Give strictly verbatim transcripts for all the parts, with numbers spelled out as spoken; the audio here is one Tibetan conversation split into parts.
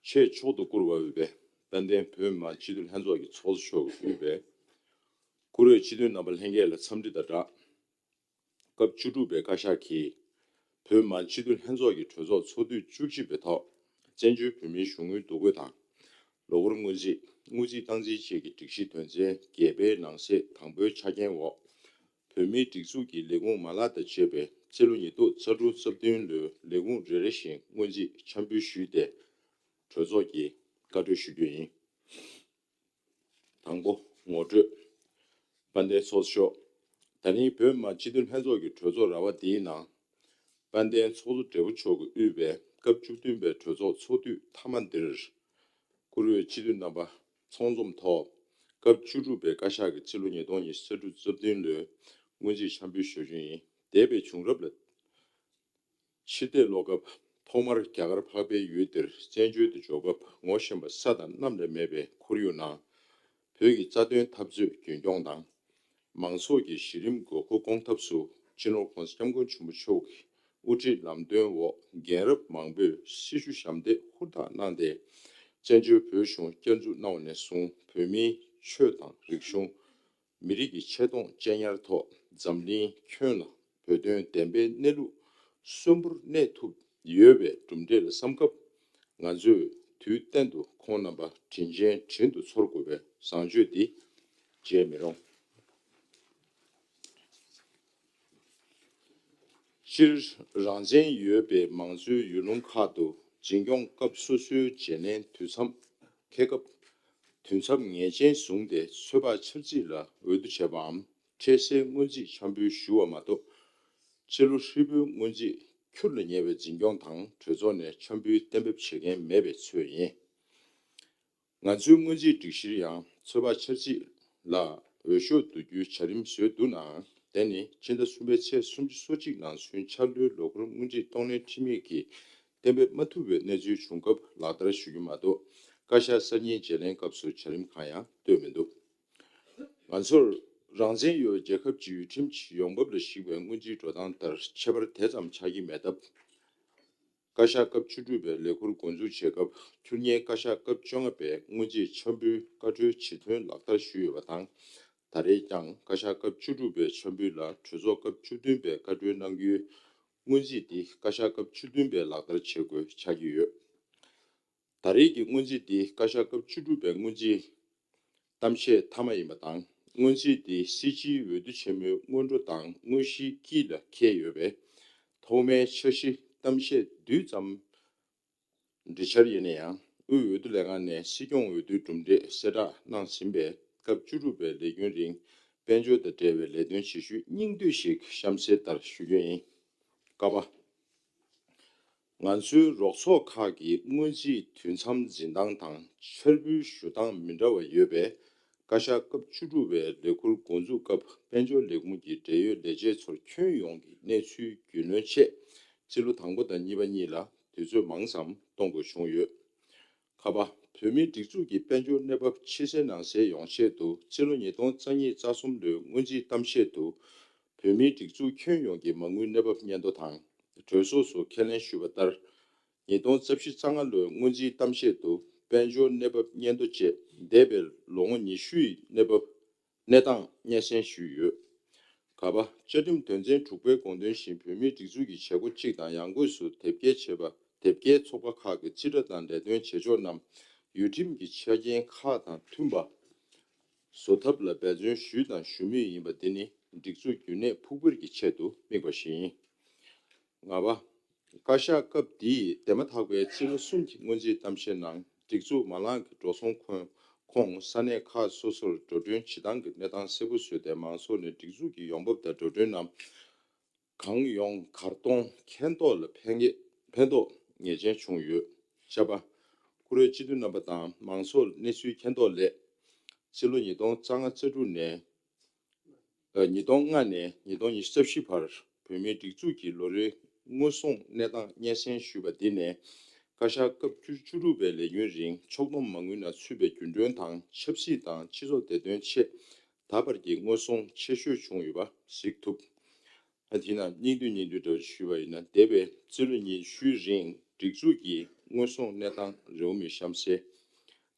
ཆེས་མཆོག་ཏུ་བཀུར་བར་འོས་པའི་དཔལ་ལྡན་བོད་མི་མང་སྤྱི་འཐུས་ལྷན་ཚོགས་ཀྱི་ཚོགས་གཙོ་མཆོག་གིས་དབུས་པའི་བཀུར་འོས་སྤྱི་འཐུས་རྣམ་པ་ལྷན་རྒྱས་ལ་འཚམས་འདྲི་དང་སྦྲགས། སྐབས་བཅུ་དྲུག་པའི་བཀའ་ཤག་གིས་བོད་མི་མང་སྤྱི་འཐུས་ལྷན་ཚོགས་ཀྱི་གྲོས་ཚོགས་ཚོགས་དུས་བཅུ་གཅིག་པའི་ཐོག་བཙན་བྱོལ་བོད་མིའི་གཞུང་དངུལ་བསྡུ་དགོས་དང་། ལོ་འཁོར་སྔོན་རྩིས། དངུལ་རྩིས་སྟངས་འཛིན་བཅས་ཀྱི་སྒྲིག་གཞི་དོན་ཚན་བརྒྱད་པའི་ནང་གསེས་དང་པོའི་ཆ་རྐྱེན་འོག་བོད་མིའི་སྒྲིག་འཛུགས་ཀྱི་ལས་ཁུངས་མ་ལག་དང་བཅས་པའི་སྤྱི་ལོ་ཉིས་སྟོང་རྩ་དྲུག་རྩ་བདུན་ལོའི་ལས་ཁུངས་རེ་རེ་བཞིན་སྔོན་རྩིས་འཆར་འབུལ་ཞུས་ཏེ། གྲོས་ཚོགས་ཀྱིས་བཀའ་འཁྲོལ་ཞུ་རྒྱུ་ཡིན། དང་པོ། ངོ་སྤྲོད། དཔལ་ལྡན་ཚོགས་གཙོ་མཆོག་ད་རིང་བོད་མི་མང་སྤྱི་འཐུས་ལྷན་ཚོགས་ཀྱི་གྲོས་ཚོགས་ར་བ་འདིའི་ནང་། དཔལ་ལྡན་ཚོགས་གཙོ་སྦྲེལ་པོ་མཆོག་གིས་དབུས་པའི་སྐབས་བཅུ་བདུན་པའི་གྲོས་ཚོགས་ཚོགས་དུས་མཐའ་མ་འདིར། བཀུར་འོས་སྤྱི་འཐུས་རྣམ་པ་ཚོགས་འཛོམས་ཐོག་སྐབས་བཅུ་དྲུག་པའི་བཀའ་ཤག་གི་སྤྱི་ལོ་ཉིས་སྟོང་ཉི་ཤུ་རྩ་དྲུག་རྩ་བདུན་ལོའི་སྔོན་རྩིས་འཆར་འབུལ་ཞུ་རྒྱུ་ཡིན། འདས་པའི་བྱུང་རབས་ལ། ཕྱི་བལྟས་སློག་སྐབས་ཐོག་མར་རྒྱ་གར་འཕགས་པའི་ཡུལ་འདིར་བཙན་བྱོལ་དུ་འབྱོར་སྐབས་ངོ་ཤེས་པ་ས་དང་གནམ་ལས་མེད་པའི་ཁོར་ཡུག་ནང་། བོད་ཀྱི་རྩ་དོན་འཐབ་རྩོད་རྒྱུན་སྐྱོང་དང་། མང་ཚོགས་ཀྱི་གཞི་རིམ་དགོས་མཁོ་སྐོང་ཐབས་སུ་སྤྱི་ནོར་༸གོང་ས་༸སྐྱབས་མགོན་ཆེན་པོ་མཆོག་གི་དབུ་ཁྲིད་ལམ་སྟོན་འོག་རྒན་རབས་མང་པོས་སྲི་ཞུ་ཞབས་འདེགས་ཧུར་ཐག་གནང་སྟེ། བཙན་བྱོལ་བོད་གཞུང་བསྐྱར་འཛུགས་གནང་བ་ནས་བཟུང་བོད་མིའི་ཆོས་དང་རིག་གཞུང་། མི་རིགས་ཀྱི་ཆེ་མཐོང་གཅེས་ཉར་ཐོག་འཛམ་གླིང་ཁྱོན་ལ་བོད་དོན་བདེན་པའི་གནས་ལུགས་གསོན་པོར་གནས་ཐུབ་ཡོད་པའི་གྲུབ་འབྲས་ལ་བསམ་སྐབས། ང་ཚོས་དུས་གཏན་དུ་ཁོང་རྣམ་པ་དྲིན་ཆེན་དྲིན་དུ་ཚོར་དགོས་པའི་བཟང་སྤྱོད་འདི་བརྗེད་མི་རུང་། སྤྱིར་རང་བཙན་ཡོད་པའི་མང་གཙོའི་ཡུལ་ལུང་ཁག་ཏུ་འཛིན་སྐྱོང་སྐབས་སོ་སོའི་བརྗེ་ལེན་དུས་མཚམས་འཁེལ་སྐབས། དུས་མཚམས་ངེས་ཅན་བཟུང་སྟེ་ཚོད་དཔག་འཆར་རྩིས་ལ་འོས་བསྡུ་བྱས་པའམ་འཕྲལ་སེལ་སྔོན་རྩིས་འཆར་འབུལ་ཞུ་བ་མ་གཏོགས། སྤྱི་ལོ་ཧྲིལ་པོའི་སྔོན་རྩིས་ཁྱུར་ལ་ཉེ་བའི་འཛིན་སྐྱོང་དང་གྲོས་ཚོགས་ནས་འཆར་འབུལ་གཏན་འབེབས་བྱེད་མཁན་མེད་པའི་ཚོད་ཡིན། ང་ཚོའི་སྔོན་རྩིས་སྒྲིག་གཞིར་ཡང་ཚོད་དཔག་འཆར་རྩིས་ལ་འོས་ཤོག་བསྡུ་རྒྱུའི་བྱ་རིམ་བཟོས་འདུག་ནའང་། དེ་ནི་ཕྱི་ཟླ་གསུམ་པའི་ཚེས་སུམ་ཅུ་སོ་གཅིག་ནང་ཚུན་འཆར་ལོའི་ལོ་འཁོར་སྔོན་རྩིས་གཏོང་ལེན་ཁྲིམས་ཡིག་གིས་གཏན་འབེབས་མ་ཐུབ་པའི་གནས་ཚུལ་བྱུང་སྐབས་ལག་བསྟར་ཞུ་རྒྱུ་མ་གཏོགས། བཀའ་ཤག་གསར་རྙིང་བརྗེ་ལེན་སྐབས་སུ་བྱ་རིམ་གང་ཡང་བཏོན་མི་འདུག་ང་ཚོར་རང་བཙན་ཡོད་པའི་རྒྱལ་ཁབ་ཀྱི་ཡུལ་ཁྲིམས་ཀྱི་ཡོང་འབབ་ལ་གཞིགས་པའི་སྔོན་རྩིས་འགྲོ་སྟངས་ལྟར་ཁྱད་པར་དེ་ཙམ་ཆགས་ཀྱི་མེད་སྟབས། བཀའ་ཤག་སྐབས་བཅུ་དྲུག་པའི་ལས་ཁུར་འགོ་འཛུགས་བྱེད་སྐབས་ཁྱུར་ཉེའི་བཀའ་ཤག་སྐབས་བཅོ་ལྔ་པའི་སྔོན་རྩིས་འཆར་འབུལ་བཀའ་འཁྲོལ་ཇི་ཐོན་ལག་བསྟར་ཞུས་ཡོད་པ་དང་། ད་རེས་ཀྱང་བཀའ་ཤག་སྐབས་བཅུ་དྲུག་པའི་འཆར་འབུལ་ལ་གྲོས་ཚོགས་སྐབས་བཅུ་བདུན་པས་བཀའ་འཁྲོལ་གནང་རྒྱུའི་སྔོན་རྩིས་འདི་བཀའ་ཤག་སྐབས་བཅུ་བདུན་པས་ལག་བསྟར་བྱེད་དགོས་ཆགས་ཀྱི་ཡོད། ད་རེས་ཀྱི་སྔོན་རྩིས་འདི་བཀའ་ཤག་སྐབས་བཅུ་དྲུག་པའི་སྔོན་རྩིས་གཏམ་བཤད་མཐའ་མ་ཡིན་པ་དང་། སྔོན་རྩིས་འདི་སྲིད་སྤྱིའི་འོས་བསྡུ་ཆེན་མོའི་སྔོན་འགྲོ་དང་དངོས་གཞིའི་དཀྱིལ་ལ་འཁེལ་ཡོད་པས། ཐོག་མའི་འཆར་གཞི་གཏམ་བཤད་བསྡུས་ཙམ་འབྲི་འཆར་ཡིན་ན་ཡང་། དབུས་འོས་བསྡུ་ལས་ཁང་ནས་སྲིད་སྐྱོང་འོས་བསྡུའི་གྲུབ་འབྲས་གསལ་བསྒྲགས་གནང་ཟིན་པས། སྐབས་བཅུ་དྲུག་པའི་ལས་རྒྱུན་རིང་དཔལ་འབྱོར་དང་འབྲེལ་བའི་ལས་དོན་བྱེད་ཤུགས་སྙིང་བསྡུས་ཤིག་གཤམ་གསལ་ལྟར་ཞུ་རྒྱུ་ཡིན། ཀ་པ། ང་ཚོའི་རོགས་ཚོགས་ཁག་གི་སྔོན་རྩིས་དུས་མཚམས་འཛིན་སྟངས་དང་འཆར་འབུལ་ཞུ་སྟངས་མི་འདྲ་བ་ཡོད་པས། བཀའ་ཤག་སྐབས་བཅུ་དྲུག་པའི་ལས་ཁུར་འགོ་འཛུགས་སྐབས་དཔལ་འབྱོར་ལས་ཁུངས་ཀྱི་འབྲེལ་ཡོད་ལས་བྱེད་ཚོར་ཁྱོན་ཡོངས་ཀྱི་གནས་ཚུལ་རྒྱུས་ལོན་ཆེད། རྩིས་ལོ་དང་པོ་དང་གཉིས་པ་གཉིས་ལ་དུས་ཚོད་མང་ཙམ་གཏོང་དགོས་བྱུང་ཡོད། ཁ་པ། བོད་མིའི་སྒྲིག་འཛུགས་ཀྱི་དཔལ་འབྱོར་གནས་བབ་ཕྱི་གསལ་ནང་གསལ་ཡོང་ཆེད་དུ། རྩིས་ལོ་ཉིས་སྟོང་རྩ་གཉིས་རྩ་གསུམ་ལོའི་སྔོན་རྩིས་གཏམ་བཤད་དུ། བོད་མིའི་སྒྲིག་འཛུགས་ཁྱོན་ཡོངས་ཀྱི་མ་དངུལ་གནས་བབ་སྙན་ཐོ་དང་། གྲོས་ཚོགས་སུ་ཁས་ལེན་ཞུས་པ་ལྟར། ཉིས་སྟོང་རྩ་བཞི་རྩ་ལྔ་ལོའི་སྔོན་རྩིས་གཏམ་བཤད་དུ་དཔལ་འབྱོར་གནས་བབ་སྙན་ཐོ་བཅས་འདས་པའི་ལོ་ངོ་ཉི་ཤུ་ཡི་གནས་བབ། གནས་སྟངས་སྙན་སེང་ཞུས་ཡོད། ག་པ། བཅའ་ཁྲིམས་དོན་ཚན་དྲུག་པའི་དགོངས་དོན་བཞིན་བོད་མིའི་སྒྲིག་འཛུགས་ཀྱི་བྱེད་སྒོ་གཅིག་དང་ཡང་སྒོས་སུ་དེབ་སྐྱེལ་བྱེད་པ། དེབ་སྐྱེལ་ཚོགས་པ་ཁག་གི་རྩིས་ཁྲ་དང་ལས་དོན་བྱེད་ཕྱོགས་རྣམས་ཡུལ་ཁྲིམས་ཀྱི་ཆ་རྐྱེན་ཁག་དང་མཐུན་པ་བཟོ་ཐབས་ལ་འབད་བརྩོན་ཞུས་དང་ཞུ་མུས་ཡིན་པ་འདི་ནི་སྒྲིག་འཛུགས་རྒྱུན་གནས་ཕུགས་འཕེར་གྱི་ཆེད་དུ་དམིགས་པ་ཞིག་ཡིན། ལྔ་པ། བཀའ་ཤག་སྐབས་འདིའི་འདས་མ་ཐག་པའི་རྩིས་ལོ་གསུམ་གྱི་སྔོན་རྩིས་གཏམ་བཤད་ནང་། སྒྲིག་འཛུགས་མ་ལག་གི་འགྲོ་སོང་ཁོངས་ཁོངས་ས་གནས་ཁག་སོ་སོར་འགྲོ་གྲོན་བྱེད་སྟངས་ཀྱི་གནས་སྟངས་གསལ་པོ་བཟོས་ཏེ། མང་ཚོགས་ནས་སྒྲིག་འཛུགས་ཀྱི་ཡོང་འབབ་དང་འགྲོ་གྲོན་རྣམས་གང་ཡོང་གར་གཏོང་མཁྱེན་རྟོགས་ལ་ཕན་ངེས་ཕན་ཐོགས་ངེས་ཅན་བྱུང་ཡོད། ཤ་པ། བཀུར་འོས་སྤྱི་འཐུས་རྣམ་པ་དང་མང་ཚོགས་གནས་ཚུལ་མཁྱེན་རྟོགས་སླད། སྤྱི་ལོ་ཉིས་སྟོང་རྩ་ལྔ་རྩ་དྲུག་ནས། ཉིས་སྟོང་ལྔ་ནས་ཉིས་སྟོང་ཉི་ཤུ་རྩ་བཞི་བར་བོད་མིའི་སྒྲིག་འཛུགས་ཀྱི་ལོ་རེའི་དངུལ་སོང་གནས་སྟངས་སྙན་སེང་ཞུས་པ་འདི་ནས། བཀའ་ཤག་སྐབས་བཅུ་བཅུ་དྲུག་པའི་ལས་རྒྱུན་རིང་ཕྱོགས་བསྡོམས་མ་དངུལ་ནང་ཚུད་པའི་རྒྱུན་གྲོན་དང་ཆབ་སྲིད་དང་སྤྱི་ཚོགས་བདེ་དོན་ཆེད་ད་བར་གྱི་དངུལ་སོང་ཆེ་ཤོས་བྱུང་ཡོད་པ་གཟིགས་ཐུབ། ཨ། དེས་ན་སྙིང་བསྡུས་སྙིང་བསྡུས་འདྲ་བོ་ཞུས་པ་ཡིན་ན། འདས་པའི་རྩིས་ལོ་ཉི་ཤུའི་རིང་སྒྲིག་འཛུགས་ཀྱི་ དངོས་ཟོག་གནས་སྟངས་རེའུ་མིག་གཤམ་གསལ།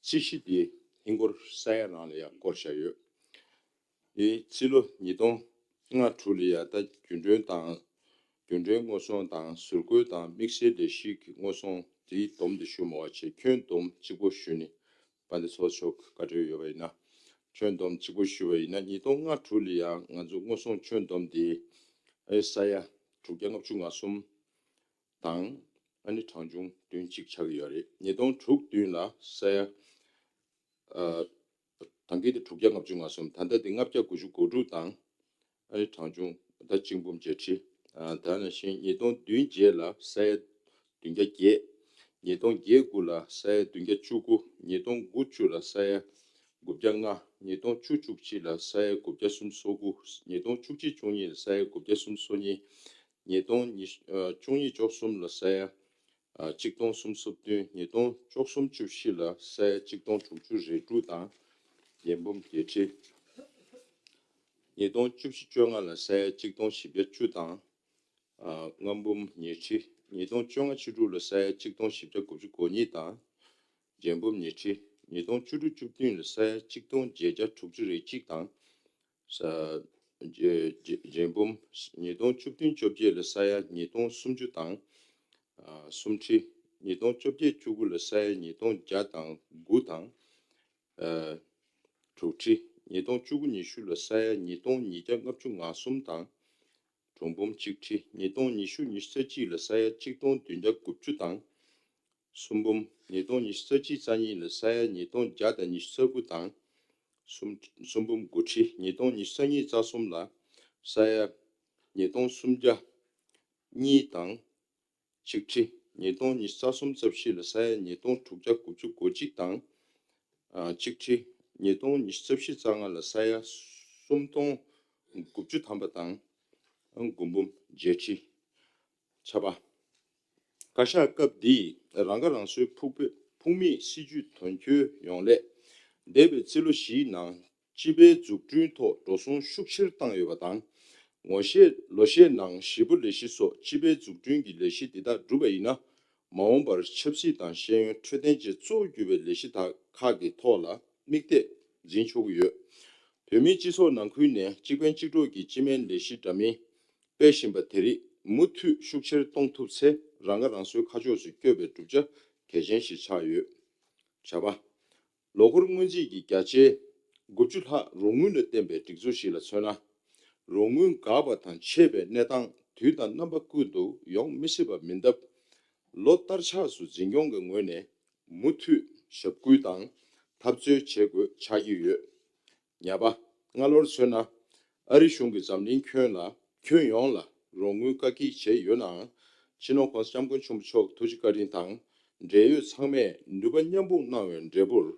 རྩིས་གཞི་འདི་ཧིན་སྒོར་ས་ཡ་རང་ལ་ཡང་བསྐོར་བཞག་ཡོད། འདི་རྩིས་ལོ་ཉིས་སྟོང་ལྔ་དྲུག་ལ་ཡང་ད་རྒྱུན་གྲོན་དང་། རྒྱུན་གྲོན་དངོས་ཟོག་དང་ཟུར་བཀོལ་དང་དམིགས་བསལ་ལས་གཞི་གི་དངོས་ཟོག་དེའི་སྡོམ་དེ་ཞུ་མ་བ་བྱས། ཁྱོན་བསྡོམས་གཅིག་པོ་ཞུས་ནས་དཔལ་ལྡན་ཚོགས་གཙོ་མཆོག་བཀའ་འཁྲོལ་ཡོད་པ་ཡིན་ན། ཁྱོན་བསྡོམས་གཅིག་པོ་ཞུས་པ་ཡིན་ན། ཉིས་སྟོང་ལྔ་དྲུག་ལ་ཡང་ང་ཚོ་དངོས་ཟོག་ཁྱོན་བསྡོམས་དེ་ཨེ་ས་ཡ་དྲུག་བརྒྱ་ལྔ་བཅུ་ང་གསུམ་དང་ཨ་ནི་གྲངས་ཆུང་བདུན་གཅིག་ཆགས་ཀྱི་ཡོད་རེད། ཉིས་སྟོང་དྲུག་བདུན་ལ་ས་ཡ་ཨ་ད་གིན་དེ་དྲུག་བརྒྱ་ལྔ་བཅུ་ང་གསུམ། ད་ལྟ་དེ་ལྔ་བརྒྱ་དགུ་བཅུ་གོ་དྲུག་དང་ཨ་ནི་གྲངས་ཆུང་ད་གཅིག་འབུམ་བརྒྱད་ཁྲི། ཨ་ད་ནང་བཞིན་ཉིས་སྟོང་བདུན་བརྒྱད་ལ་ས་ཡ་བདུན་བརྒྱ་བརྒྱད། ཉིས་སྟོང་བརྒྱད་དགུ་ལ་ས་ཡ་བདུན་བརྒྱ་བཅུ་དགུ། ཉིས་སྟོང་དགུ་བཅུ་ལ་ས་ཡ་དགུ་བརྒྱ་ལྔ། ཉིས་སྟོང་བཅུ་བཅུ་གཅིག་ལ་ས་ཡ་དགུ་བརྒྱ་སུམ་ཅུ་སོ་དགུ། ཉིས་སྟོང་བཅུ་གཅིག་བཅུ་གཉིས་ལ་ས་ཡ་དགུ་བརྒྱ་སུམ་ཅུ་སོ་གཉིས། ཉིས་སྟོང་ཉི་ཨ་བཅུ་གཉིས་བཅུ་གསུམ་ལ་ས་ཡ་ཨ་གཅིག་སྟོང་སུམ་ཅུ་སོ་བདུན། ཉིས་སྟོང་བཅུ་གསུམ་བཅུ་བཞི་ལ་ས་ཡ་གཅིག་སྟོང་དྲུག་ཅུ་རེ་དྲུག་དང་རྒྱན་འབུམ་བརྒྱད་ཁྲི། ཉིས་སྟོང་བཅུ་བཞི་བཅོ་ལྔ་ལ་ས་ཡ་གཅིག་སྟོང་བཞི་བརྒྱ་བཅུ་དང་ཨ་ལྔ་འབུམ་ཉི་ཁྲི། ཉིས་སྟོང་བཅོ་ལྔ་བཅུ་དྲུག་ལ་ས་ཡ་གཅིག་སྟོང་བཞི་བརྒྱ་དགུ་བཅུ་གོ་གཉིས་དང་རྒྱན་འབུམ་ཉི་ཁྲི། ཉིས་སྟོང་བཅུ་དྲུག་བཅུ་བདུན་ལ་ས་ཡ་གཅིག་སྟོང་བརྒྱད་བརྒྱ་དྲུག་ཅུ་རེ་གཅིག་དང་། ས་རྒྱ་རྒྱ་རྒྱན་འབུམ། ཉིས་སྟོང་བཅུ་བདུན་བཅོ་བརྒྱད་ལ་ས་ཡ་ཉིས་སྟོང་སུམ་ཅུ་དང་ཨ་སུམ་ཁྲི། ཉིས་སྟོང་བཅོ་བརྒྱད་བཅུ་དགུ་ལ་ས་ཡ་ཉིས་སྟོང་བརྒྱ་དང་དགུ་དང་ཨ་དྲུག་ཁྲི། ཉིས་སྟོང་བཅུ་དགུ་ཉི་ཤུ་ལ་ས་ཡ་ཉིས་སྟོང་ཉིས་བརྒྱ་ལྔ་བཅུ་ང་གསུམ་དང་དྲུག་འབུམ་གཅིག་ཁྲི། ཉིས་སྟོང་ཉི་ཤུ་ཉི་ཤུ་རྩ་གཅིག་ལ་ས་ཡ་གཅིག་སྟོང་བདུན་བརྒྱ་དགུ་བཅུ་དང་གསུམ་འབུམ། ཉིས་སྟོང་ཉི་ཤུ་རྩ་གཅིག་རྩ་གཉིས་ལ་ས་ཡ་ཉིས་སྟོང་བརྒྱ་དང་ཉི་ཤུ་རྩ་དགུ་དང་གསུམ་གསུམ་འབུམ་དགུ་ཁྲི། ཉིས་སྟོང་ཉི་ཤུ་རྩ་གཉིས་རྩ་གསུམ་ལ་ས་ཡ་ཉིས་སྟོང་སུམ་བརྒྱ་གཉིས་དང་ཆིག་ཁྲི། ཉིས་སྟོང་ཉི་ཤུ་རྩ་གསུམ་རྩ་བཞི་ལ་ས་ཡ་ཉིས་སྟོང་དྲུག་བརྒྱ་དགུ་བཅུ་གོ་གཅིག་དང་ཨ་གཅིག་ཁྲི། ཉིས་སྟོང་ཉི་ཤུ་རྩ་བཞི་རྩ་ལྔ་ལ་ས་ཡ་སུམ་སྟོང་དགུ་བཅུ་ཐམ་པ་དང་དགུ་འབུམ་བརྒྱད་ཁྲི། ཆ་པ། བཀའ་ཤག་སྐབས་འདིས་རང་ཁ་རང་གསོའི་ཕུགས་ཕུགས་མེད་སྲིད་ཇུས་དོན་འཁྱོལ་ཡོང་སླད། འདས་པའི་རྩིས་ལོ་བཞིའི་ནང་སྤྱི་པའི་འཛུགས་སྐྲུན་ཐོག་འགྲོ་སོང་ཤུགས་ཆེར་བཏང་ཡོད་པ་དང་། ངོ་ཤེས་ལོ་ཤས་ནང་ཞེ་པོ་ལས་གཞི་སོགས་སྤྱི་པའི་འཛུགས་སྐྲུན་གྱི་ལས་གཞི་འདི་དག་བསྒྲུབས་པ་ཡིན་ན། མ་འོངས་པར་ཆབ་སྲིད་དང་ཤེས་ཡོན་འཕྲོད་བསྟེན་བཅས་གཙོ་བོ་གྱུར་པའི་ལས་གཞི་དག་ཁག་གི་ཐོག་ལ་དམིགས་གཏད་འཛིན་ཆོག་གི་ཡོད། བོད་མིའི་སྤྱི་ཚོགས་ནང་ཁུལ་ནས་གཅིག་ཕན་གཅིག་གྲོགས་ཀྱི་སྤྱི་སྨན་ལས་གཞི་འདྲ་མིན་སྤེལ་བཞིན་པ་དེ་རིགས་མུ་མཐུད་ཤུགས་ཆེར་གཏོང་ཐུབ་ཚེ། རང་ཁ་རང་གསོའི་ཁ་ཕྱོགས་སུ་བསྐྱོད་པའི་གྲུབ་ཆ་གལ་ཆེན་ཞིག་ཆགས་ཡོད། བྱ་བ། ལོ་འཁོར་སྔོན་རྩིས་ཀྱི་བརྒྱ་ཆའི་དགུ་བཅུ་ལྷག་རོགས་དངུལ་ལ་བརྟེན་པའི་སྒྲིག་འཛུགས་ཤིག་ལ་མཚོན་ན། རོགས་དངུལ་འགག་པ་དང་ཆད་པའི་གནས་སྟངས་དུས་དང་རྣམ་པ་ཀུན་ཏུ་ཡོང་མི་སྲིད་པ་མིན་སྟབས། ལོ་ལྟར་ཆགས་སུ་འཛིན་སྐྱོང་གི་ངོས་ནས་མུ་མཐུད་ཞབས་སྐུལ་དང་འཐབ་རྩོད་བྱེད་དགོས་ཆགས་ཀྱི་ཡོད། ཉ་པ། སྔ་ལོར་མཚོན་ན། ཨ་རི་གཞུང་གིས་འཛམ་གླིང་ཁྱོན་ལ། ཁྱོན་ཡོངས་ལ་རོགས་དངུལ་བཀག་སྐྱིལ་བྱས་ཡོད་ནའང་། སྤྱི་ནོར་༸གོང་ས་༸སྐྱབས་མགོན་ཆེན་པོ་མཆོག་ཐུགས་རྗེ་བཀའ་དྲིན་དང་། འབྲེལ་ཡོད་ཚང་མས་ནུས་པ་མཉམ་སྤུངས་གནང་བའི་འབྲས་བུར།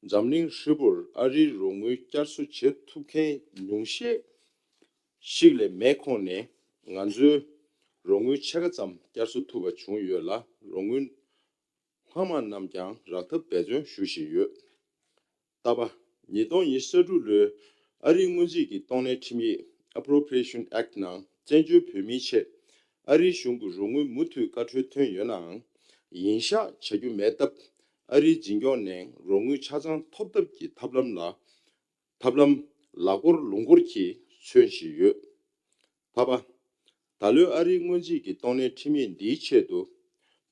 འཛམ་གླིང་ཧྲིལ་པོར་ཨ་རིའི་རོགས་དངུལ་བསྐྱར་གསོ་བྱེད་ཐུབ་མཁན་ཉུང་ཤས་ཤིག་ལས་མེད་ཁོངས་ནས། ང་ཚོའི་རོགས་དངུལ་ཕྱེད་ཀ་ཙམ་བསྐྱར་གསོ་ཐུབ་པ་བྱུང་ཡོད་ལ། རོགས་དངུལ་ལྷག་མ་རྣམས་ཀྱང་རག་ཐབས་འབད་བརྩོན་ཞུ་བཞིན་ཡོད། ལྟ་བ། ཉིས་སྟོང་ཉི་ཤུ་རྩ་དྲུག་ལོའི་ཨ་རིའི་སྔོན་རྩིས་ཀྱི་གཏོང་ལེན་ཁྲིམས་ཡིག Appropriation Act ནང་བཙན་བྱོལ་བོད་མིའི་ཆེད་ཨ་རིའི་གཞུང་གི་རོགས་དངུལ་མུ་མཐུད་བཀའ་འཁྲོལ་ཐོན་ཡོད་ནའང་། ཡིན་ཤག་བྱ་རྒྱུ་མེད་སྟབས། ཨ་རིའི་འཛིན་སྐྱོང་ནས་རོགས་དངུལ་ཆ་ཚང་ཐོབ་ཐབས་ཀྱི་ཐབས་ལམ་ལ། ཐབས་ལམ་ལ་སྐོར་ལུང་སྐོར་གྱིས་མཚོན་བཞིན་ཡོད། ལྟ་བ། ད་ལོའི་ཨ་རིའི་སྔོན་རྩིས་ཀྱི་གཏོང་ལེན་ཁྲིམས་ཡིག་འདིའི་ཆེད་དུ།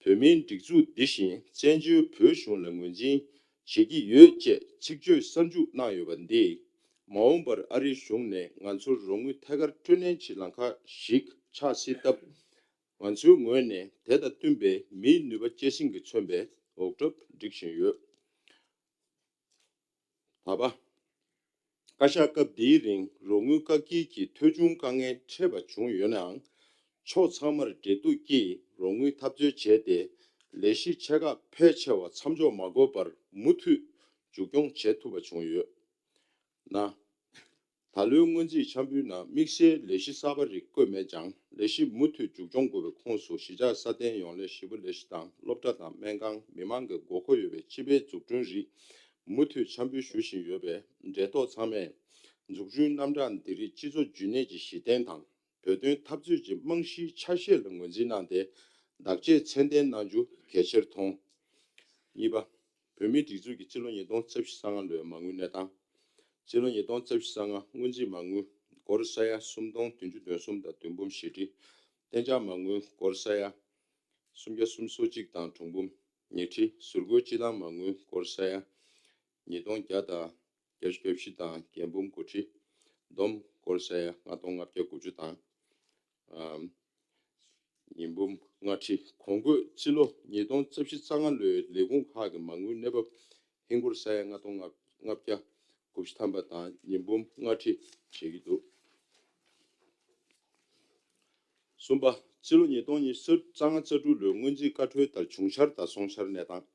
བོད་མིའི་སྒྲིག་འཛུགས་འདི་བཞིན་བཙན་བྱོལ་བོད་གཞུང་ལ་ངོས་འཛིན་བྱེད་ཀྱི་ཡོད་ཅེས་ཚིག་བརྗོད་གསར་འཇུག་གནང་ཡོད་པ་འདིས། མ་འོངས་པར་ཨ་རིའི་གཞུང་ནས་ང་ཚོར་རོགས་དངུལ་ཐད་ཀར་སྤྲོད་ལེན་གྱི་ལམ་ཁ་ཞིག་ཆགས་སྲིད་སྟབས། ང་ཚོའི་ངོས་ནས་དེ་དང་བསྟུན་པའི་མིའི་ནུས་པ་སྐྱེད་སྲིང་གི་མཚོན་པའི་འོག་གྲབས་སྒྲིག་བཞིན་ཡོད། ད་བ། བཀའ་ཤག་སྐབས་འདིའི་རིང་རོགས་དངུལ་བཀག་སྐྱིལ་གྱི་ཐོལ་བྱུང་དཀའ་ངལ་འཕྲད་པ་བྱུང་ཡོད་ནའང་། ཕྱོགས་ཚང་མར་འབྲེལ་གཏུག་གིས་རོགས་དངུལ་འཐབ་རྩོད་བྱས་ཏེ། ལས་གཞི་ཆེ་ཁག་ཕལ་ཆེ་བ་མཚམས་འཇོག་མ་དགོས་པར་མུ་མཐུད་མཇུག་སྐྱོང་བྱེད་ཐུབ་པ་བྱུང་ཡོད། ན། ད་ལོའི་སྔོན་རྩིས་འཆར་འབུལ་ནང་དམིགས་བསལ་ལས་གཞི་གསར་པ་རིགས་བཀོད་མེད་ཀྱང་། ལས་གཞི་མུ་མཐུད་མཇུག་སྐྱོང་དགོས་པའི་ཁོངས་སུ་གཞིས་ཆགས་སྲ་བརྟན་ཡོང་སླད་ཞེ་པོ་ལས་གཞི་དང་། སློབ་གྲྭ་དང་སྨན་ཁང་། མི་མང་གི་དགོས་མཁོ་ཡོད་པའི་སྤྱི་པའི་འཛུགས་སྐྲུན་རིགས་མུ་མཐུད་འཆར་འབུལ་ཞུ་བཞིན་ཡོད་པས། འབྲེལ་ཐོགས་ཚང་མས་འཛུགས་སྐྲུན་རྣམ་གྲངས་འདི་རིགས་སྤྱི་ཚོགས་རྒྱུན་གནས་ཀྱི་གཞི་རྟེན་དང་། བོད་དོན་འཐབ་རྩོད་ཀྱི་རྨང་གཞིའི་ཆ་ཤས་ལ་ངོས་འཛིན་གནང་སྟེ། བདག་གཅེས་ཚད་ལྡན་གནང་རྒྱུ་གལ་ཆེར་མཐོང་། གཉིས་པ། བོད་མིའི་སྒྲིག་འཛུགས་ཀྱི་སྤྱི་ལོ་ཉིས་སྟོང་རྩ་བཞི་གསང་སྔགས་ལོའི་མ་དངུལ་གནས་སྟངས། སྤྱི་ལོ་ཉིས་སྟོང་རྩ་བཞི་གསང་སྔགས་སྔོན་རྩིས་མ་དངུལ་སྒོར་ས་ཡ་སུམ་སྟོང་བདུན་ཅུ་དོན་གསུམ་དང་བདུན་འབུམ་བཞི་ཁྲི། གཏན་འཇགས་མ་དངུལ་སྒོར་ས་ཡ་སུམ་བརྒྱ་སུམ་ཅུ་སོ་གཅིག་དང་དྲུག་འབུམ་ཉི་ཁྲི། ཟུར་བཀོལ་སྤྱི་བཏང་མ་དངུལ་སྒོར་ས་ཡ་ཉིས་སྟོང་བརྒྱ་དང་བརྒྱད་ཅུ་གྱ་བཞི་དང་བརྒྱད་འབུམ་དགུ་ཁྲི། བསྡོམས་སྒོར་ས་ཡ་ལྔ་སྟོང་ལྔ་བརྒྱ་དགུ་བཅུ་དང་ཉིས་འབུམ་ལྔ་ཁྲི། གོང་འཁོད་སྤྱི་ལོ་ཉིས་སྟོང་རྩ་བཞི་གསང་སྔགས་ལོའི་ལས་ཁུངས་ཁག་གི་མ་དངུལ་གནས་བབ་ཧིན་སྒོར་ས་ཡ་ལྔ་སྟོང་ལྔ་བརྒྱ་དགུ་བཅུ་ཐམ་པ་དང་ཉིས་འབུམ་ལྔ་ཁྲི་བྱེད་ཀྱི་འདུག་གསུམ་པ། སྤྱི་ལོ་ཉིས་སྟོང་ཉི་ཤུ་རྩ་ལྔ་རྩ་དྲུག་ལོའི་སྔོན་རྩིས་བཀའ་འཁྲོལ་ལྟར་གཞུང་འཆར་དང་སོང་འཆར་གནས་སྟངས།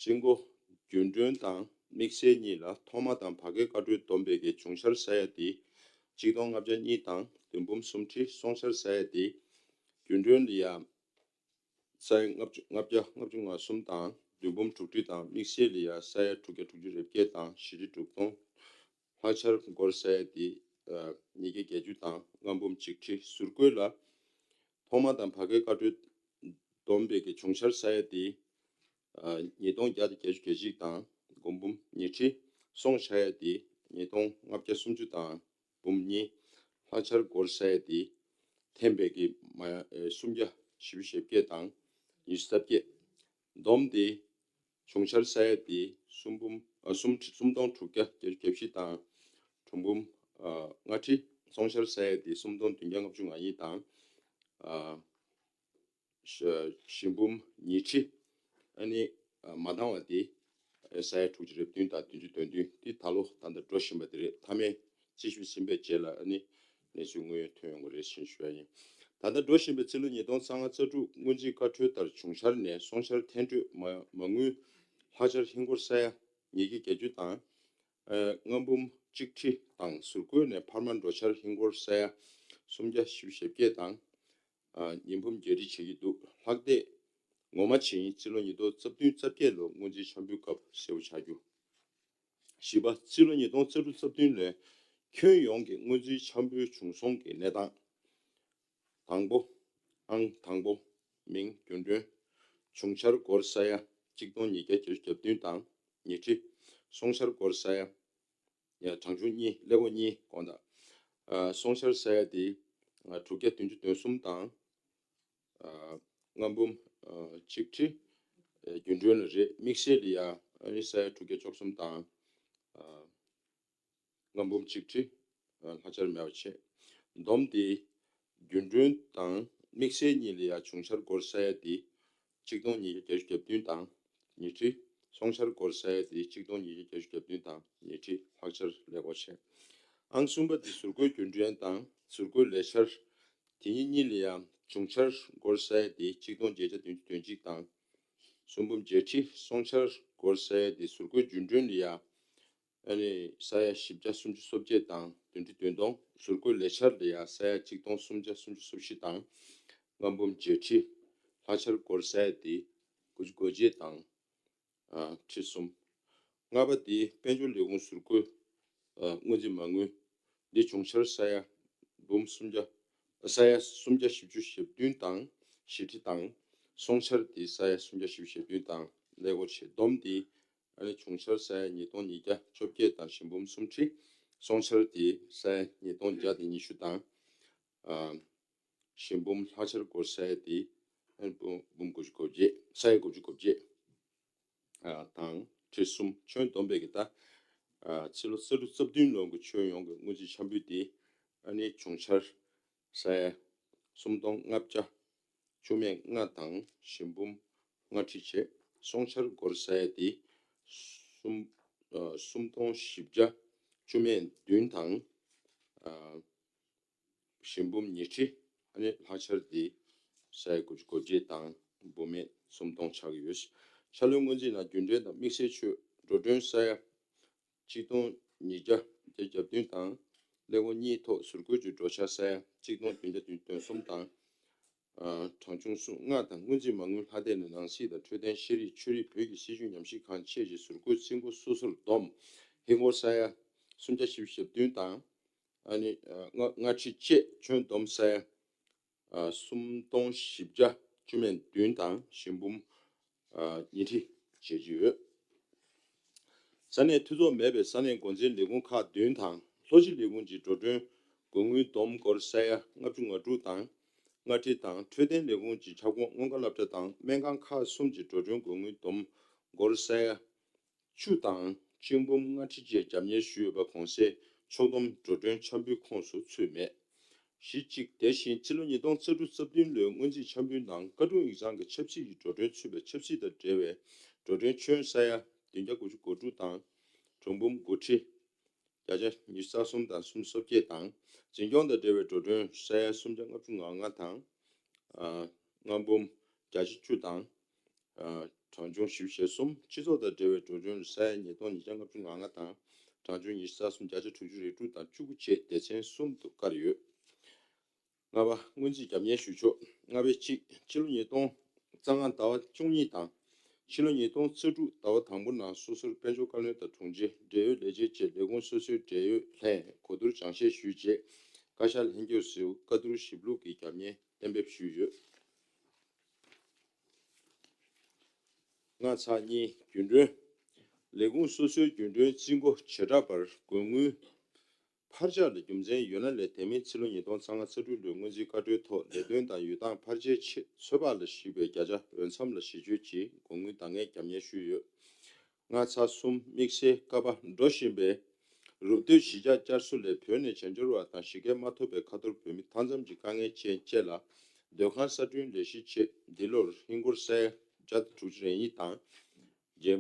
སྤྱི་འགོ་རྒྱུན་གྲོན་དང་དམིགས་བསལ་གཉིས་ལ་ཐོག་མ་དང་བར་བརྒལ་བཀའ་འཁྲོལ་བསྡོམས་པའི་གི་གཞུང་འཆར་ས་ཡ་དེ་གཅིག་སྟོང་ལྔ་བརྒྱ་གཉིས་དང་བདུན་འབུམ་སུམ་ཁྲི། སོང་འཆར་ས་ཡ་དེ་རྒྱུན་གྲོན་ལ་ཡ་ས་ཡ་ལྔ་བཅུ་ལྔ་བརྒྱ་ལྔ་བཅུ་ང་གསུམ་དང་བདུན་འབུམ་དྲུག་ཁྲི་དང་དམིགས་བསལ་ལ་ཡ་ས་ཡ་དྲུག་བརྒྱ་དྲུག་ཅུ་རེ་བརྒྱད་དང་བཞི་ཁྲི་དྲུག་སྟོང་། ལྷག་ཆར་སྒོར་ས་ཡ་དེ་ཉིས་བརྒྱ་བརྒྱད་ཅུ་དང་ལྔ་འབུམ་གཅིག་ཁྲི། ཟུར་བཀོལ་ལ་ཐོག་མ་དང་བར་བརྒལ་བཀའ་འཁྲོལ་བསྡོམས་པའི་གི་གཞུང་འཆར་ས་ཡ་དེ་ཉིས་སྟོང་བརྒྱ་དང་བརྒྱད་ཅུ་གྱ་གཅིག་དང་དགུ་འབུམ་ཉི་ཁྲི། སོང་ས་ཡ་དེ་ཉིས་སྟོང་ལྔ་བརྒྱ་སུམ་ཅུ་དང་འབུམ་གཉིས། ལྷག་ཆར་སྒོར་ས་ཡ་དེ་ཐེམ་པའི་གི་མ་ཡ་སུམ་བརྒྱ་བཞི་བཅུ་ཞེ་བརྒྱད་དང་ཉི་ཤུ་རྩ་བརྒྱད། བསྡོམས་ཏེ་གཞུང་འཆར་ས་ཡ་དེ་སུམ་འབུམ་ཨ་སུམ་ཁྲི་སུམ་སྟོང་དྲུག་བརྒྱ་བརྒྱད་ཅུ་གྱ་བཞི་དང་དྲུག་འབུམ་ཨ་ལྔ་ཁྲི། སོང་འཆར་ས་ཡ་དེ་སུམ་སྟོང་བདུན་བརྒྱ་ལྔ་བཅུ་ང་གཉིས་དང་ཨ་བཞི་འབུམ་ཉི་ཁྲི། ཨ་ནི་ཨ་མ་འདང་བ་དེ་ས་ཡ་དྲུག་ཅུ་རེ་བདུན་དང་བདུན་ཅུ་དོན་བདུན། དེ་ད་ལོ་ད་ལྟ་འགྲོ་བཞིན་པ་དེ་རེད། མཐའ་མའི་རྩིས་ཞིབ་ཟིན་པའི་རྗེས་ལ་ཨ་ནི་གནས་ཚུལ་དངོས་ཡོད་ཐོན་ཡོང་གི་རེད་ཞེས་ཞུ་ཡ་ཡིན། ད་ལྟ་འགྲོ་བཞིན་པའི་ཕྱི་ལོ་ཉིས་སྟོང་ལྔ་རྩ་དྲུག་སྔོན་རྩིས་བཀའ་འཁྲོལ་ལྟར་གཞུང་འཆར་ནས་སོང་འཆར་འཐེན་སྤྲོད་མ་མ་དངུལ་ལྷག་ཆར་ཧིན་སྒོར་ས་ཡ་ཉིས་བརྒྱ་བརྒྱད་ཅུ་དང་ལྔ་འབུམ་གཅིག་ཁྲི་དང་། ཟུར་བཀོལ་ནས་འཕར་མ་འགྲོ་འཆར་ཧིན་སྒོར་ས་ཡ་སུམ་བརྒྱ་བཞི་བཅུ་ཞེ་བརྒྱད་དང་ཉིས་འབུམ་བརྒྱད་ཁྲི་བྱེད་ཀྱི་འདུག་ལྷག་བསྡད་ངོ་མ་བྱས་ཡིན་ཕྱི་ལོ་ཉིས་སྟོང་རྩ་བདུན་རྩ་བརྒྱད་ལོ་སྔོན་རྩིས་འཆར་འབུལ་སྐབས་གསལ་པོ་ཆགས་རྒྱུ། བཞི་པ། ཕྱི་ལོ་ཉིས་སྟོང་རྩ་དྲུག་རྩ་བདུན་ལོའི་ཁྱོན་ཡོངས་ཀྱི་སྔོན་རྩིས་འཆར་འབུལ་བྱུང་སོང་གི་གནས་སྟངས། དང་པོ། ཨང་དང་པོ། མིང་རྒྱུན་གྲོན། གཞུང་འཆར་སྒོར་ས་ཡ་གཅིག་སྟོང་ཉིས་བརྒྱ་བརྒྱད་ཅུ་གྱ་བདུན་དང་ཉི་ཁྲི། སོང་འཆར་སྒོར་ས་ཡ། ཡ་གྲངས་ཆུང་གཉིས། ཀླད་ཀོར་གཉིས་དགོངས་དག་ཨ་སོང་འཆར་ས་ཡ་དེ་ཨ་དྲུག་བརྒྱ་བདུན་ཅུ་དོན་གསུམ་དང་། ཨ་ལྔ་འབུམ་ཨ་གཅིག་ཁྲི། ཨ་རྒྱུན་གྲོན་ལ་རེད། དམིགས་བསལ་ལ་ཡ་ཨ་ནི་ས་ཡ་དྲུག་བརྒྱ་བཅུ་གསུམ་དང་། ཨ་ལྔ་འབུམ་གཅིག་ཁྲི། ཨ་ལྷག་ཆར་མེད་པ་བྱས། བསྡོམས་ཏེ་རྒྱུན་གྲོན་དང་དམིགས་བསལ་གཉིས་ལ་ཡ་གཞུང་འཆར་སྒོར་ས་ཡ་དེ་གཅིག་སྟོང་ཉིས་བརྒྱ་བརྒྱད་ཅུ་གྱ་བདུན་དང་ཉི་ཁྲི། སོང་འཆར་སྒོར་ས་ཡ་དེ་གཅིག་སྟོང་ཉིས་བརྒྱ་བརྒྱད་ཅུ་གྱ་བདུན་དང་ཉི་ཁྲི་ལྷག་ཆར་ཀླད་ཀོར་བྱས། ཨང་གསུམ་པ་དེ་ཟུར་བཀོལ་རྒྱུན་གྲོན་དང་ཟུར་བཀོལ་ལས་འཆར། དེ་གཉིས་གཉིས་ལ་ཡང་གཞུང་འཆར་སྒོར་ས་ཡ་དེ་གཅིག་སྟོང་བརྒྱད་བརྒྱ་བདུན་ཅུ་དོན་གཅིག་དང་། སུམ་འབུམ་བརྒྱད་ཁྲི། སོང་འཆར་སྒོར་ས་ཡ་དེ་ཟུར་བཀོལ་རྒྱུན་གྲོན་ལ་ཡང་ཨ་ནི་ས་ཡ་བཞི་བརྒྱ་སུམ་ཅུ་སོ་བརྒྱད་དང་བདུན་ཁྲི་བདུན་སྟོང་། ཟུར་བཀོལ་ལས་འཆར་ལ་ཡང་ས་ཡ་གཅིག་སྟོང་སུམ་བརྒྱ་སུམ་ཅུ་སོ་བཞི་དང་ལྔ་འབུམ་བརྒྱད་ཁྲི། ལྷག་ཆར་སྒོར་ས་ཡ་དེ་དགུ་བཅུ་གོ་བརྒྱད་དང་། ཨ་ཁྲི་གསུམ། ལྔ་པ་དེ་དཔལ་འབྱོར་ལས་ཁུངས་ཟུར་བཀོལ་ཨ་སྔོན་རྩིས་མ་དངུལ། འདི་གཞུང་འཆར་ས་ཡ་འབུམ་སུམ་བརྒྱ། ས་ཡ་སུམ་བརྒྱ་བཞི་བཅུ་ཞེ་བདུན་དང་བཞི་ཁྲི་དང་། སོང་འཆར་དེ་ས་ཡ་སུམ་བརྒྱ་བཞི་བཅུ་ཞེ་བདུན་དང་ཀླད་ཀོར་བྱས། བསྡོམས་དེ་ཨ་ནི་གཞུང་འཆར་ས་ཡ་ཉིས་སྟོང་ཉིས་བརྒྱ་བཅོ་བརྒྱད་དང་བཞི་འབུམ་གསུམ་ཁྲི། སོང་འཆར་དེ་ས་ཡ་ཉིས་སྟོང་བརྒྱ་དང་ཉི་ཤུ་དང་ཨ་བཞི་འབུམ། ལྷག་ཆར་སྒོར་ས་ཡ་དེ་ཨ་ནི་འབུམ་འབུམ་དགུ་བཅུ་གོ་བརྒྱད། ས་ཡ་དགུ་བཅུ་གོ་བརྒྱད། ཨ་དང་ཁྲི་གསུམ། ཁྱོན་བསྡོམས་པའི་གི་ད་ཨ་ཕྱི་ལོ་ས་ཡ་དྲུག་རྩ་བདུན་ལོ་གི་ཁྱོན་ཡོངས་ཀྱི་སྔོན་རྩིས་འཆར་འབུལ་དེ་ཨ་ནི་གཞུང་འཆར་ས་ཡ་སུམ་སྟོང་ལྔ་བརྒྱ་བཅུ་མེད་ལྔ་དང་བཞི་འབུམ་ལྔ་ཁྲི་བྱས། སོང་འཆར་སྒོར་ས་ཡ་དེ་སུམ་ཨ་སུམ་སྟོང་བཞི་བརྒྱ་བཅུ་མེད་བདུན་དང་ཨ་བཞི་འབུམ་ཉི་ཁྲི། ཨ་ནི་ལྷག་ཆར་དེ་ས་ཡ་དགུ་བཅུ་གོ་བརྒྱད་དང་འབུམ་མེད་སུམ་སྟོང་ཆགས་ཀྱི་ཡོད། འཆར་ལོའི་སྔོན་རྩིས་ནང་རྒྱུན་གྲོན་དང་དམིགས་བསལ་ཆོས་འགྲོ་གྲོན་ས་ཡ་གཅིག་སྟོང་ཉིས་བརྒྱ་བརྒྱད་ཅུ་གྱ་བདུན་དང་ཀླད་ཀོར་གཉིས་ཐོག་ཟུར་བཀོལ་གྱི་འགྲོ་འཆར་ས་ཡ་གཅིག་སྟོང་བདུན་བརྒྱ་བདུན་ཅུ་དོན་གསུམ་དང་། ཨ་གྲངས་ཆུང་གསུམ་ལྔ་དང་། སྔོན་རྩིས་མ་དངུལ་ལྷག་བསྡད་ནས་ནང་སྲིད་དང་འཕྲོད་བསྟེན་ཤེས་རིག་ཆོས་རིག་བོད་ཀྱི་སྲིད་བྱུས་ཉམས་ཞིབ་ཁང་བཅས་ཀྱི་ཟུར་བཀོལ་རྩིས་འགོ་སོ་སོར་བསྡོམས་ཧིན་སྒོར་ས་ཡ་སུམ་བརྒྱ་བཞི་བཅུ་ཞེ་བདུན་དང་ཨ་ནི་ཨ་ལྔ་ལྔ་ཁྲི་བཅས་ཁྱོན་བསྡོམས་ས་ཡ་ཨ་སུམ་སྟོང་བཞི་བརྒྱ་བཅུ་མེད་བདུན་དང་བཞི་འབུམ་ ཨ་སྙན་སྒྲོན་བྱེད་ཀྱི་ཡོད། ས་གནས་འཐུས་ཚོགས་མེད་པའི་ས་གནས་འགོ་འཛིན་ལས་ཁུངས་ཁག་བདུན་དང་ལྷོ་སྤྱི་ལས་ཁུངས་ཀྱི་འགྲོ་གྲོན་དགོས་དངུལ་བསྡོམས་སྒོར་ས་ཡ་ལྔ་བཅུ་ང་དྲུག་དང་ལྔ་ཁྲི་དང་འཕྲོད་བསྟེན་ལས་ཁུངས་ཀྱི་ཁྱབ་ཁོངས་སྔོན་ཁ་སློབ་གྲྭ་དང་སྨན་ཁང་ཁག་གསུམ་གྱི་འགྲོ་གྲོན་དགོས་དངུལ་བསྡོམས་སྒོར་ས་ཡ་བཅུ་དང་གཅིག་འབུམ་ལྔ་ཁྲི་བཅས་བརྒྱབ་གཉེར་ཞུས་ཡོད་པ་གོང་གསལ་ཕྱོགས་བསྡོམས་འགྲོ་གྲོན་འཆར་འབུལ་ཁོངས་སུ་ཚུད་མེད། གཞི་གཅིག་དེ་བཞིན་ཕྱི་ལོ་ཉིས་སྟོང་རྩ་དྲུག་རྩ་བདུན་ལོའི་སྔོན་རྩིས་འཆར་འབུལ་ནང་བཀའ་དྲུང་ཡིག་ཚང་གི་ཆབ་སྲིད་ཀྱི་འགྲོ་གྲོན་ཚུད་པའི་ཆབ་སྲིད་དང་འབྲེལ་བའི་འགྲོ་གྲོན་ཁྱོན་ས་ཡ་བདུན་བརྒྱ་དགུ་བཅུ་གོ་དྲུག་དང་། གྲངས་འབུམ་དགུ་ཁྲི་བརྒྱ་ཆ་ཉི་ཤུ་རྩ་གསུམ་དང་སུམ་ཅུ་སོ་བརྒྱད་དང་། འཛིན་སྐྱོང་དང་འབྲེལ་བའི་འགྲོ་གྲོན་ས་ཡ་སུམ་བརྒྱ་ལྔ་བཅུ་ང་ལྔ་དང་། ཨ་ལྔ་འབུམ་བརྒྱ་ཆ་བཅུ་དང་། ཨ་གྲངས་ཆུང་བཞི་བཅུ་ཞེ་གསུམ། སྤྱི་ཚོགས་དང་འབྲེལ་བའི་འགྲོ་གྲོན་ས་ཡ་ཉིས་སྟོང་ཉིས་བརྒྱ་ལྔ་བཅུ་ང་ལྔ་དང་། གྲངས་ཆུང་ཉི་ཤུ་རྩ་གསུམ། བརྒྱ་ཆ་དྲུག་ཅུ་རེ་དྲུག་དང་བཅུ་དགུ་བཅས་སྡེ་ཚན་གསུམ་དུ་བཀར་ཡོད། ལྔ་པ། སྔོན་རྩིས་བརྒྱབ་གཉེར་ཞུ་ཕྱོགས། ལྔ་པའི་གཅིག་ཕྱི་ལོ་ཉིས་སྟོང་རྩ་ལྔ་ཟླ་བ་བཅུ་གཉིས་དང་། ཕྱི་ལོ་ཉིས་སྟོང་རྩ་དྲུག་ཟླ་བ་དང་པོ་ནང་སོ་སོར་དཔལ་འབྱོར་བཀའ་བློན་དང་དྲུང་ཆེ། འབྲེལ་ཡོད་ལས་བྱེད་བཅས་ལས་ཁུངས་སོ་སོའི་འབྲེལ་ཡོད་ལྷན་གོ་བསྡུར་སྦྱང་བཤད་ཞུས་རྗེས། བཀའ་ཤག་ལྷན་རྒྱས་སུ་བཀའ་བསྡུར་ཞིབ་ལྷུག་གི་བརྒྱབ་གཉེར་གཏན་འབེབས་ཞུས་ཡོད། ལྔ་ཚེག་གཉིས། རྒྱུན་གྲོན། ལས་ཁུངས་སོ་སོའི་རྒྱུན་གྲོན་རྩིས་འགོ་བྱེ་བྲག་པར་དགོས་དངུལ་འཕར་ཆག་ལ་རྒྱུ་མཚན་ཡོད་ན་ལས། དེ་མིན་ཕྱི་ལོ་ཉིས་སྟོང་རྩ་ལྔ་རྩ་དྲུག་ལོའི་སྔོན་རྩིས་བཀའ་འཁྲོལ་ཐོག་ལས་དོན་དང་ཡོ་བསྲང་འཕར་ཆག་ཆེད་ཚོད་དཔག་ལ་གཞིགས་པའི་བརྒྱ་ཆ་འོས་འཚམ་ལ་གཞི་བཅོལ་གྱིས་དགོས་དངུལ་འདང་ངེས་བརྒྱབ་གཉེར་ཞུས་ཡོད། ལྔ་ཚེག་གསུམ། དམིགས་བསལ་ཀ་པ། འགྲོ་བཞིན་པའི་རུབ་སྟོན་གཞིས་ཆགས་བསྐྱར་གསོ་ལས་བོད་ནས་བྱེས་འབྱོར་བ་དང་གཞིས་སྐལ་མ་ཐོབ་པའི་ཁ་ཐོར་བོད་མི་མཐའ་མཚམས་ཀྱི་དཀའ་ངལ་ཅན་བཅས་ལ་སྡོད་ཁང་གསར་སྐྲུན་ལས་གཞི་ཆེད་འདི་ལོར་ཧིན་སྒོར་ས་ཡ་བརྒྱ་དང་དྲུག་ཅུ་རེ་གཉིས་དང་།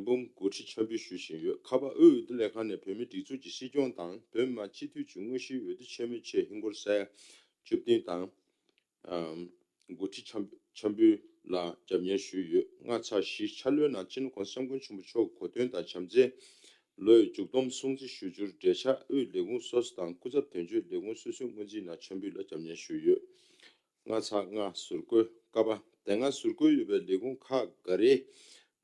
འབུམ་དགུ་ཁྲི་འཆར་འབུལ་ཞུ་བཞིན་ཡོད། ཁ་པ། དབུས་འོས་བསྡུ་ལས་ཁང་ནས་བོད་མིའི་སྒྲིག་འཛུགས་ཀྱི་སྲིད་སྐྱོང་དང་བོད་མི་མང་སྤྱི་འཐུས་ཀྱི་དངོས་གཞིའི་འོས་བསྡུ་ཆེན་མོའི་ཆེད་ཧིན་སྒོར་ས་ཡ་བཅུ་བདུན་དང་། ཨམ། དགུ་ཁྲི་འཆར་འཆར་འབུལ་ལ་བརྒྱབ་གཉེར་ཞུས་ཡོད། ལྔ་ཚེག་བཞི། འཆར་ལོའི་ནང་སྤྱི་ནོར་༸གོང་ས་༸སྐྱབས་མགོན་ཆེན་པོ་མཆོག་གི་གོ་སྟོན་དང་བྱམས་བརྩེའི་ལོའི་མཇུག་བསྡོམས་སྲུང་བརྩི་ཞུ་རྒྱུར་འབྲེལ་ཆགས་དབུས་ལས་ཁུངས་སོ་སོ་དང་སྐུ་ཚབ་དོན་གཅོད་ལས་ཁུངས་སོ་སོའི་སྔོན་རྩིས་ནང་འཆར་འབུལ་ལ་བརྒྱབ་གཉེར་ཞུས་ཡོད། ལྔ་ཚེག་ལྔ། ཟུར་བཀོལ། ཀ་པ། དེ་སྔ་ཟུར་བཀོལ་ཡོད་པའི་ལས་ཁུངས་ཁག་འགའ་རེའི་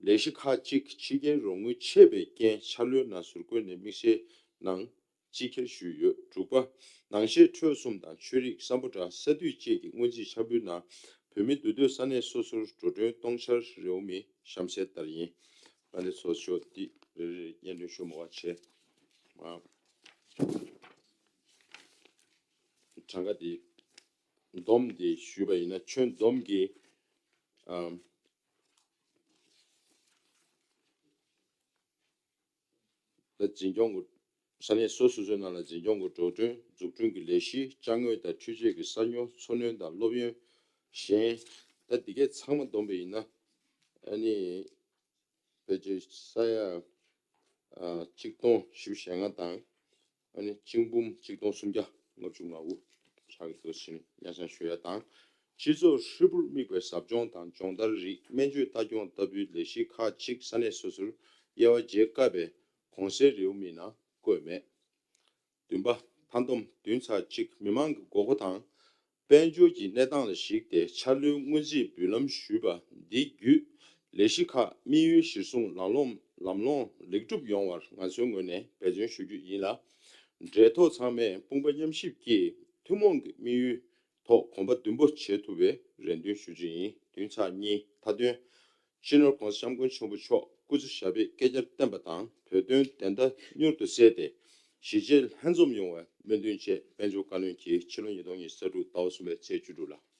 ལས་གཞི་ཁག་ཅིག་ཕྱི་རྒྱལ་རོགས་དངུལ་ཆད་པའི་རྐྱེན་འཆར་ལོའི་ནང་ཟུར་བཀོལ་ནས་དམིགས་བསལ་ནང་རྩིས་འཁྱེར་ཞུས་ཡོད། དྲུག་པ། ནང་བཤད་འཕྲོས་གསུམ་དང་ཆོས་རིག་སམ་བྷོ་ཊ་ས་འཐུས་བཅས་ཀྱི་སྔོན་རྩིས་འཆར་འབུལ་ནང་བོད་མི་འདུས་སྡོད་ས་གནས་སོ་སོར་འགྲོ་གྲོན་གཏོང་འཆར་རེའུ་མིག་གཤམ་གསལ་ལྟར་ཡིན། ཨ་ནི་ཚོ་ཆོས་འདི་རེ་རེ་སྙན་སྒྲོན་ཞུ་མ་བ་བྱས། ཨ། གྲངས་ཀ་འདི་བསྡོམས་ཏེ་ཞུས་པ་ཡིན་ན་ཁྱོན་བསྡོམས་ཀྱིས། ཨམ། ད་འཛིན་སྐྱོང་གི་ས་གནས་སོ་སོ་སོའི་ནང་ལ་འཛིན་སྐྱོང་གི་འགྲོ་གྲོན། འཛུགས་སྐྲུན་གྱི་ལས་གཞི། ཅ་དངོས་དང་འཕྲུལ་ཆས་ཀྱི་གསར་ཉོ། འཚོ་སྣོན་དང་སློབ་ཡོན། གཞན། ད་འདི་གས་ཚང་མ་བསྡོམས་པ་ཡིན་ན་ཨ་ནི་ཕལ་ཆེར་ས་ཡ་ཨ་གཅིག་སྟོང་བཞི་བཅུ་ཞེ་ལྔ་དང་། ཨ་ནི་གཅིག་འབུམ་གཅིག་སྟོང་སུམ་བརྒྱ་ལྔ་བཅུ་ང་དགུ་ཆགས་ཀྱི་འདུག་ཟེར་ནས་སྙན་སེང་ཞུ་ཡ་དང་། སྤྱི་ཚོགས་ཧྲིལ་པོར་དམིགས་པའི་ཟབ་སྦྱོང་དང་སྦྱོང་བརྡར་རིགས། སྨན་བཅོས་ལྟ་སྐྱོང་ལྟ་བུའི་ལས་གཞི་ཁག་ཅིག་ས་གནས་སོ་སོར་དབྱེ་བ་འབྱེད་དཀའ་བས་གོང་གསལ་རེའུ་མིག་ནང་བཀོད་མེད། བདུན་པ། མཐའ་བསྡོམས་བདུན་ཚེག་གཅིག་མི་མང་གི་དགོས་མཁོ་དང་དཔལ་འབྱོར་གྱི་གནས་སྟངས་ལ་གཞིགས་ཏེ་འཆར་ལོའི་སྔོན་རྩིས་འབུལ་ལམ་ཞུས་པ་འདི་བརྒྱུད་ལས་གཞི་ཁག་དམིགས་ཡུལ་གཞིར་བཟུང་ལམ་ལྷོང་ལམ་ལྷོང་ལེགས་གྲུབ་ཡོང་བར་ང་ཚོའི་ངོས་ནས་འབད་བརྩོན་ཞུ་རྒྱུ་ཡིན་ལ། འབྲེལ་ཐོགས་ཚང་མས་དཔུང་པ་མཉམ་གཤིབ་ཀྱིས་ཐུན་མོང་གི་དམིགས་ཡུལ་ཐོག་གོམ་པ་མདུན་སྤོ་བྱེད་ཐུབ་པའི་རེ་འདུན་ཞུ་རྒྱུ་ཡིན། བདུན་ཚེག་གཉིས། མཐའ་དོན། སྤྱི་ནོར་༸གོང་ས་༸སྐྱབས་མགོན་ཆེན་པོ་མཆོག་སྐུ་ཚེ་ཞབས་པད་བསྐལ་བརྒྱར་བརྟན་པ་དང་བོད་དོན་བདེན་མཐའ་མྱུར་དུ་གསལ་ཏེ་གཞིས་བྱེས་ལྷན་འཛོམས་ཡོང་བའི་སྨོན་འདུན་བཅས་དཔལ་འབྱོར་བཀའ་བློན་གྱིས་ཕྱི་ལོ་ཉིས་སྟོང་ཉི་ཤུ་རྩ་དྲུག་ཟླ་བ་གསུམ་པའི་ཚེས་བཅུ་དྲུག་ལ་